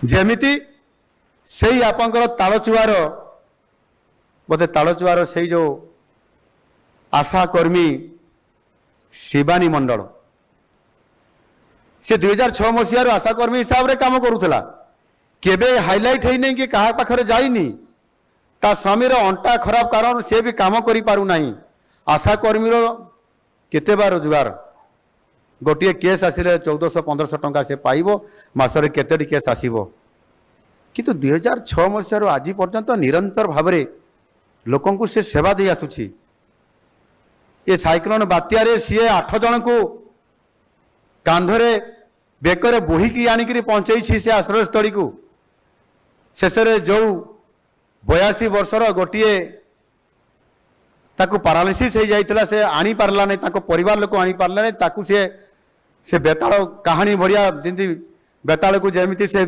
ଯେମିତି ସେଇ ଆପଣଙ୍କର ତାଳଚୁଆର, ବୋଧେ ତାଳଚୁଆର ସେଇ ଯୋଉ ଆଶାକର୍ମୀ ଶିବାନୀ ମଣ୍ଡଳ, ସେ 2006 ମସିହାରୁ ଆଶାକର୍ମୀ ହିସାବରେ କାମ କରୁଥିଲା। କେବେ ହାଇଲାଇଟ୍ ହେଇନି କି କାହା ପାଖରେ ଯାଇନି। ତା ସ୍ୱାମୀର ଅଣ୍ଟା ଖରାପ କାରଣ ସେ ବି କାମ କରିପାରୁନାହିଁ। ଆଶାକର୍ମୀର କେତେ ବା ରୋଜଗାର? ଗୋଟିଏ କେସ୍ ଆସିଲେ 1400 1500 ଟଙ୍କା ସେ ପାଇବ। ମାସରେ କେତୋଟି କେସ୍ ଆସିବ? କିନ୍ତୁ 2006 ମସିହାରୁ ଆଜି ପର୍ଯ୍ୟନ୍ତ ନିରନ୍ତର ଭାବରେ ଲୋକଙ୍କୁ ସେ ସେବା ଦେଇ ଆସୁଛି। ଏ ସାଇକ୍ଲୋନ ବାତ୍ୟାରେ ସିଏ ଆଠ ଜଣଙ୍କୁ କାନ୍ଧରେ, ବେକରେ ବୋହିକି ଆଣିକିରି ପହଞ୍ଚେଇଛି ସେ ଆଶ୍ରୟସ୍ଥଳୀକୁ। ଶେଷରେ ଯୋଉ 82 ବର୍ଷର ଗୋଟିଏ, ତାକୁ ପାରାଲିସିସ୍ ହେଇଯାଇଥିଲା, ସେ ଆଣିପାରିଲା ନାହିଁ, ତାଙ୍କ ପରିବାର ଲୋକ ଆଣିପାରିଲେ ନାହିଁ ତାକୁ। ସିଏ ସେ ବେତାଳ କାହାଣୀ ଭଳିଆ, ଯେମିତି ବେତାଳକୁ ଯେମିତି ସେ